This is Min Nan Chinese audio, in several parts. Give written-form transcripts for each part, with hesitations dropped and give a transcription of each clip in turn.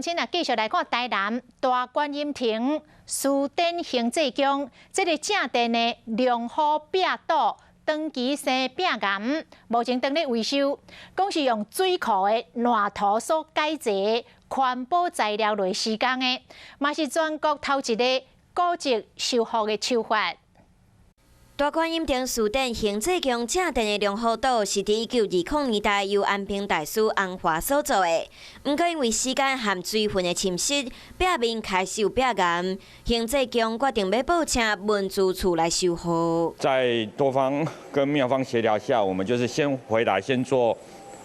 鄉親啊，繼續來看台南大觀音亭嶼頂行濟宮，這个正殿的龍虎壁堵長期生壁癌，目前正咧維修，講是用水庫的爛塗所改造的環保材料來施工的，嘛是全國頭一个古蹟修復的手法。大觀音亭嶼頂行濟宮正殿的龍虎堵是佇1920年代由安平大師洪華所做的，毋過因為時間和水分的侵蝕，壁面開始有壁癌。行濟宮決定欲報請文資處來修復。在多方跟廟方協調下，我們就是先回來先做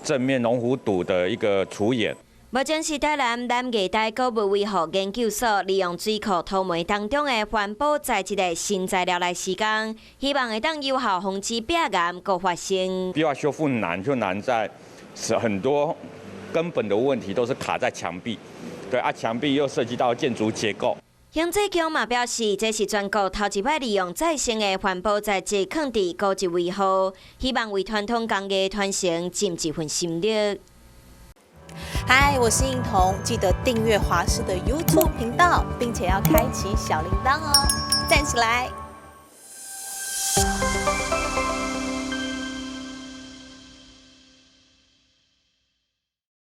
正面龍虎堵的一個除眼。目前是台南南藝大古物維護研究所利用水庫塗煤當中的環保材質的新材料來施工，希望會當有效防止壁癌閣發生。壁畫修復難就難在是很多根本的問題都是卡在牆壁，對啊，牆壁又涉及到建築結構。行濟宮嘛表示，這是全國頭一擺利用再生的環保材質囥佇古蹟維護，希望為傳統工藝傳承盡一份心力。嗨，我是應彤，記得訂閱華視的 YouTube 頻道，並且要開啟小鈴鐺哦，讚起來！